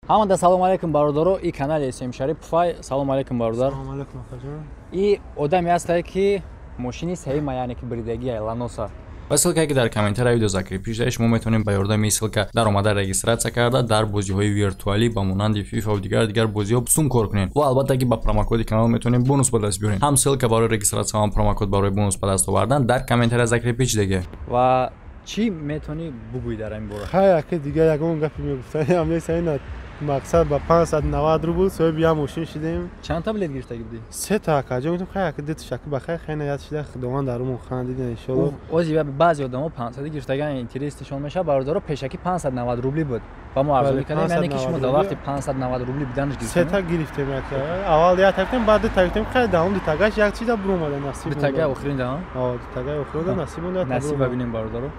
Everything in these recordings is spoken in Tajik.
Ҳамада салом алейкум бародаро, и канали СМ Шарипов. Салом алейкум бародар. Салом алейкум акаҷон. И одаме ҳастае ки мошини сеюма, яъне ки бридагия Ланоса. Ва ссылкае ки дар комментария видео закрепи шуда, шумо метавонед ба ёрдами ссылка дар омада регистрация карда дар бозиҳои виртуалӣ ба монанди FIFA ва дигар бозиҳо сум кор кунед. Ва албатта ки ба промокоди канал метавонед бонус ба даст биёред. Ҳам ссылка барои регистрация, ҳам промокод барои бонус ба даст овардан дар комментария закрепи шудаги. Ва чӣ метавонӣ бугӯӣ дар ин бора? Хай, ака, дигар ягон гапе мегуфтанам нест. Ина мақсад ба 590 рубл соҳиби як мошин шудем. Чанд та билет гирифтагӣ будӣ? Се та, акаҷон. Гуфтем, хай, ака, ду ташаккур ба хай, хай наят шуда, Худованд дар умон хандид, иншоалло. Ози баъзе одамо 500 гирифтаган интересшон мешавад. Бародаро, пешакӣ 590 рубли буд ва мо арзонӣ кардем, яъне ки шумо дар вақти 590 рубли буданаш гирифтем. Се та гирифтем, ака. Аввал як та гирифтем, баъд ду та гирифтем. Хай, даҳум ду тагаш як чиза буромада, насиб. Ду тага охирин даҳум? О, ду тага охирин насиб монда. Насиб бибинем, бародаро.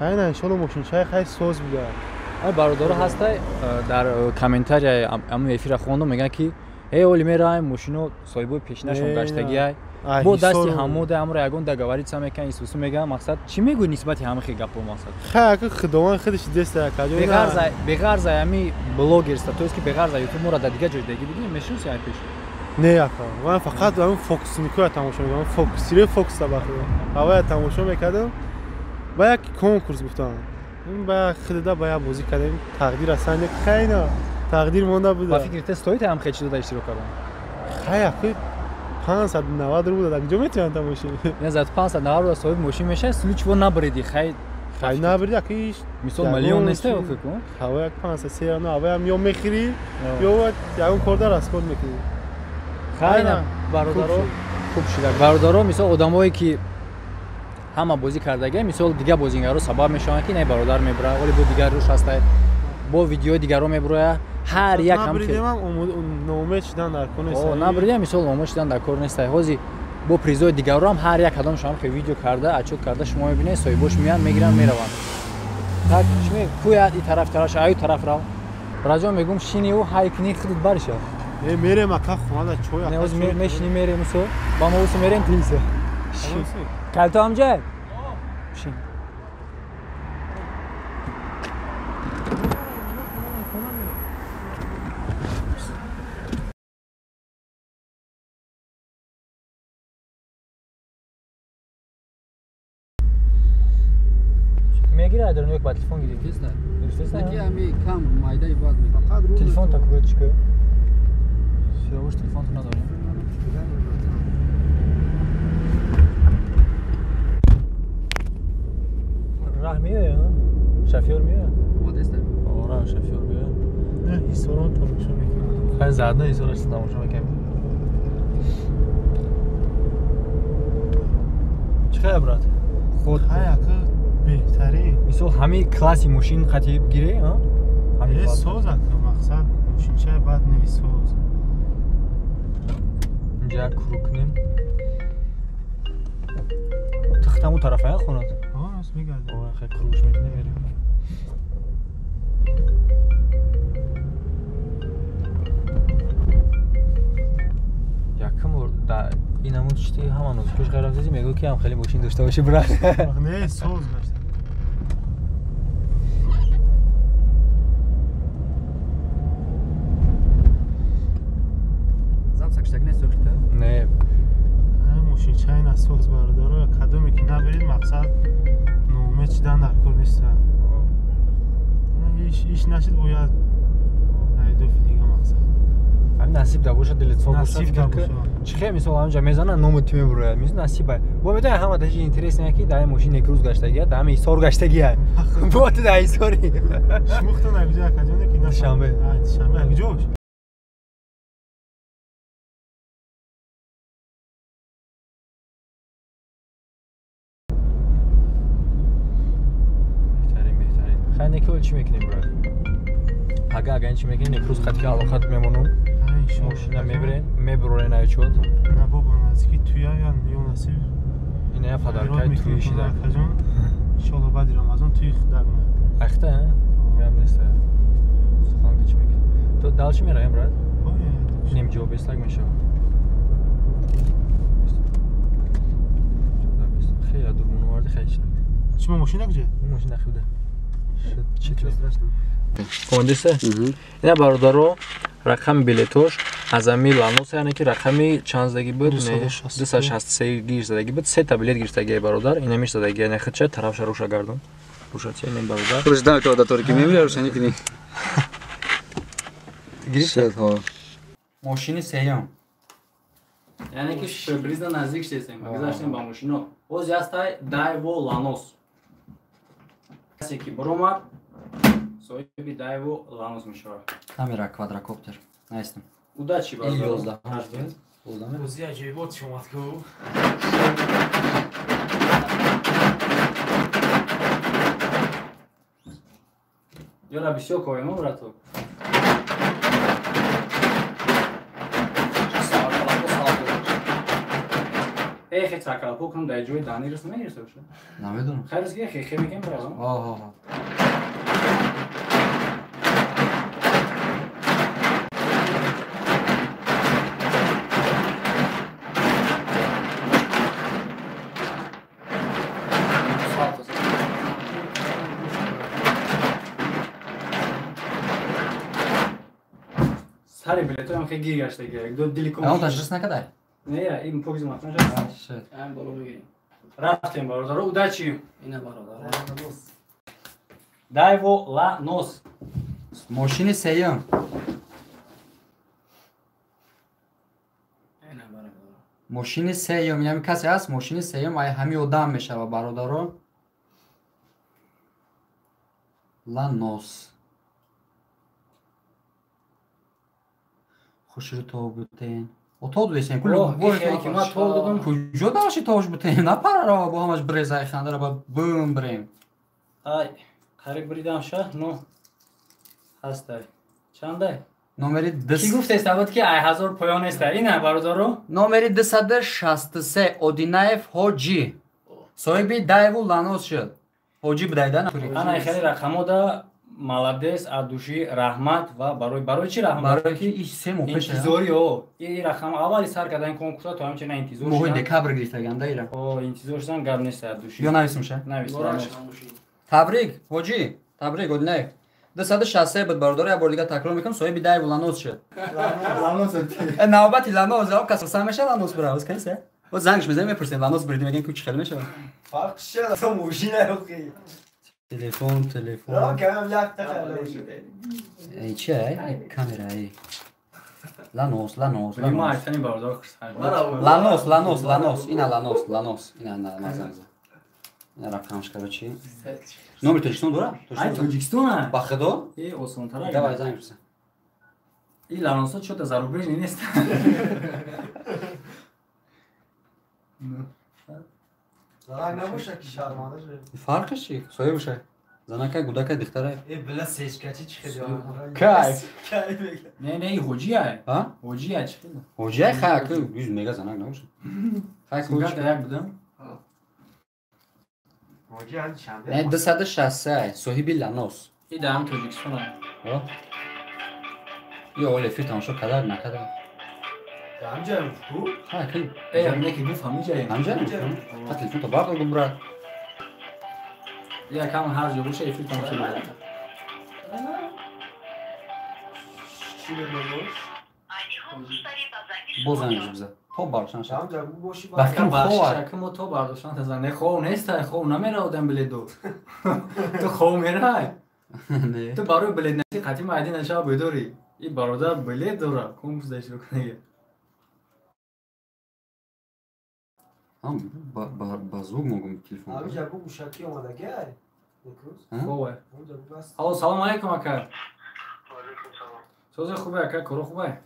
Айна, иншоалло, мошинчаи хай соз буда. Ай бародаро ҳастай дар комментарияи ҳамун эфира хондум, мегӯянд ки эй оли мераем мошино соҳибои пешинашон гаштагиай, бо дасти ҳамода ҳамро ягон договориться мекунанд, исусу мегӯянд. Мақсад чӣ мегӯӣ нисбати ҳама хел гапҳо мақсад? Хай, ака, Худованд худаш деста, акаҷон. Беғарза ҳами блогерста, то есть ки беғарза ютуб моро дар дигар ҷой деги бидем, мешиносӣ ай пеш? Не, ака, ман фақат ҳамун фокусникоя тамошо мекардам, фокусире фокуса бахӯ авая тамошо мекардам. Ба як конкурс гуфтам, ба худда ба як бозӣ кардем, тақдир асан як хайна тақдир монда буда. Ба фикри те стоит ҳам хел чизо иштирок кардан? Хай, ака, 590 рубл дар куҷо метавонам та мошин? Не, за 590 рубл соҳиби мошин мешавӣ, случайно набриди, хай. Хай, набриди, ака, иш мисол миллион нест, охир ку? Ҳава як 503 на ҳаваям ё мехӯрӣ, ё ягон кор дар расход мекунӣ. Хай, бародаро, хуб шуда. Бародаро, мисол одамое ки ҳама бозӣ кардагия, мисол дигар бозингаро сабаб мешаванд ки не бародар мебурад, оли бо дигар рӯш ҳастай, бо видеои дигарро мебурояд, ҳар як ҳам ноумед шудан дар кор нест. Набридем, мисол ноумед шудан дар кор нест. Ҳозир бо призои дигарро ҳам ҳар як кадомшон ҳам хел видео карда, отчёт карда, шумо мебинед, соҳибош меянд, мегиранд, мераванд. Так чӣ кӯяд и тараф тараф, аю тараф рав. Раҷон, мегум, шиниу ҳай кунӣ худат бариша. Не, мерем, ака, хонада чой. Не, ҳозир мешинӣ, мерем усо, ба мо усо мерем тилса. Калто ҳамҷай? Шин. Мегира айдарон як ба телефон гирифтест? Гирифтест? Наки ами кам майдаи бад мекунад. Телефон та куҷо чӣ? Сиёвуш телефон ту надорӣ? Раҳ меояд? Шофёр меояд? Омадаст? Ора, шофёр биёяд. Не, ҳисорон тамошо мекунад. Хай, заодно ҳисораш тамошо мекунем. Чӣ хабар, брат? Худ. Хай, ака, беҳтарин. Мисол ҳамин класси мошин қати гире, а? Ҳамин соз, ака, мақсад мошинчаи бад не, соз. Инҷа як круг кунем. Тахтаму тарафая хонад? Мегардем. О, хай, кругш мекунем, мерем. Якум бор да ин ҳамун чити ҳама нозукиш ғайр афзизи мегӯ ки ҳам хеле мошин дошта бошӣ, брат. Не, соз гашта. Запсак штаг нест охита? Не. Мошинчаи на соз, бародаро, кадоме ки наберед, мақсад ноумед шудан дар кор нест. Иш нашид, бояд айдофи дига мақсад. Ҳамин насиб да бошад, дилит соз бошад, чӣ хел мисол ҳаминҷа мезанад, ному ти мебурояд, мисол насиба. Бо медонӣ ҳама даже интересне ки дар мошин некрӯз гаштагия, дар ҳамин ҳисор гаштагия. Бо ту дар ҳисори. Шумухтон акҷо, акаҷоне ки Душанбе. Душанбе акҷош? Хай, некол чӣ мекунем, брат? Ага, ага, ин чӣ мекунем? Некрӯз қати алоқат мемонум. Мошина мебирем, мебурорен айчот. На бобо, наздики туя я ё насиб. Ина я падаркай туи шида. Акаҷон, иншоалло баъди Рамазон туи худак ма. Ахта, а? Гап нест. Сухан ки чӣ мекунем? То дал чӣ мераем, брат? Ним ҷо бестак мешавад. Хеле дур мон оварди, хеле чӣ. Шумо мошина куҷо? Мошина худа. Чӣ Ничего страшного. Омадисе? Ина бародаро рақами билетош аз ами Ланос, яъне ки рақами чанд задаги буд? 263 гир задаги буд. Се та билет гирифтаги бародар. Ина миш задаги, яъне хидча тарафша руша гардон. Руша чи ин бародар? Руш дам ки одатори ки мемира руша никини. Гирифта. Мошини сеюм. Яъне ки приблизно наздик шудем. Гузаштем ба мошино. Боз ястай Дайво Ланос. Касе ки баромад соҳиби Дайво Ланос мешавад. Камера квадрокоптер. Наистам. Удачи бародар. Бозӣ аҷоибот шомад ку. Ёра бисёр коем, брату. Эхе чакалпо кун дар ҷои дани рис намегирифта боша? Намедонам. Хайр ки хе хе мекем барам. Оҳ. Сари билетоям хе гир гаштаги. Ду дили ком. Он ташрис накадай? Не, ин покиз матан шад. Ам боло мегирем. Рафтем бародаро, удачи. Ина бародаро. Дайво Ланос. Мошини сеюм. Ина бародаро. Мошини сеюм, яъне касе ҳаст мошини сеюм ай ҳами одам мешава бародаро. Ланос. Хушру то бутен. О то дудесен кул ки ма то додам. Куҷо даши тош бутен? Напарара бо ҳамаш брезай хандара ба бум брем. Ай, қариб бридам ша, но ҳастай. Чандай? Номери Ки гуфтест абад ки ай 1000 поён нест. Ина бародаро. Номери 263 Одинаев Ҳоҷи. Соҳиби Дайву Ланос шуд. Ҳоҷи будайда? Ана хеле рақамода молодец, от души раҳмат ва барои чи раҳмат? Барои ки иш се моҳ пеш интизори о. Ин рақам аввали сар кардани конкурса то ҳамчунин интизор шудан. Моҳи декабр гирифтаганда ира. О, интизор шудан гап нест от души. Ё нависем ша? Навис. Табрик, Ҳоҷи, табрик Одинаев. 263 буд бародаро, як бор дигар такрор мекунам, соҳиби Дайву Ланос шуд. Ланос. Навбати Ланос, о кас сам меша Ланос бира, оз кайсе? О зангш мезанем мепурсем, Ланос бриди мегем ку чи хел мешава? Фарқ чи то мошина охи. Телефон, телефон. Ра кам як та Эй, чи ай? Камера эй. Ланос, Ланос, Ма Ланос. айтани бародаро хурсанд. Ланос, Ланос, Ланос, ина Ланос, Ланос, ина на мазанза. Ина рақамш короче. Номер Тоҷикистон дора? Ай Тоҷикистон а? Ба худо? Э, осонтар. Давай занг бизан. И Ланосо чё-то зарубежный нест. Занак набоша ки шарманда шуд. Фарқиш чи? Соҳиб боша. Занакай, гудакай, духтарай. Э, била сечкачи чи хеле. Кайф. Кайф мега. Не, не, ҳоҷи ай. А? Ҳоҷи ай чи хеле. Ҳоҷи ай хай, ку юз мега занак набоша. Хай ку. Сугар як будам. Ҳоҷи ҳали чанде? Не, 263 соҳиби Ланос. И дар Тоҷикистон ай. О. Ё оле фир тамошо кадар накадар. Ҳамҷа ку? Хай ку. Э, не ки гуфт ҳамиҷа. Ҳамҷа? Па телефон то бардор гум брат. Я кам ҳар ҷо боша эфир тамошо мекунам. Чи мебош? Боз занг биза. То бардоштан шад. Ҳамҷа гу боши Ба фикрам хов ай. Бахши мо то бардоштан тазан. Не хов нест, хов намеравдам билету. Ту хов мерай. Не. Ту барои билет наси қатъи майди наша бедорӣ. И бародар билет дора, конкурс да иштирок кунага. Ам ба звук могум телефон. Ҳамҷа гу гӯшаки омадаги ай. Некрӯз. Хов ай. Ҳамҷа гу бас. Алло, салом алейкум ака. Алейкум салом. Сози хубе ака, коро хубе?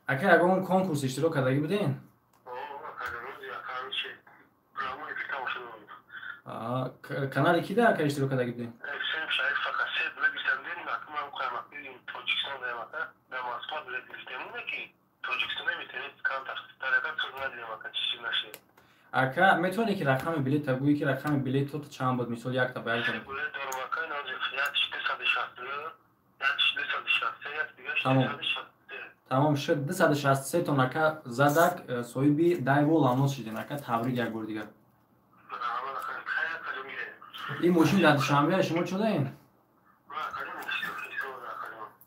Ака, ягон конкурс иштирок кардагӣ буден? Канали кида ака иштирок кардагӣ буден? Ака, метавонӣ ки рақами билета гӯӣ ки рақами билетот чанд буд? Мисол якта ба якта. Тамом. Тамом шуд. 263 тон ака задак соҳиби Дайво Ланос шуден ака. Табрик як бор дигар. Ин мошин дар Душанбе, шумо чо даин?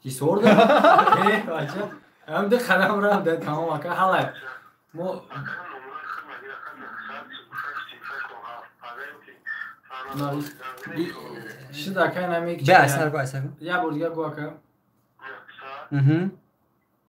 Ҳисор да? Бача, ҳам ду қадам рафт, да тамом ака, ҳалай. Мо шид ака, инами Бе, айсар го, айсар го. Я бор дига го, ака. Угу.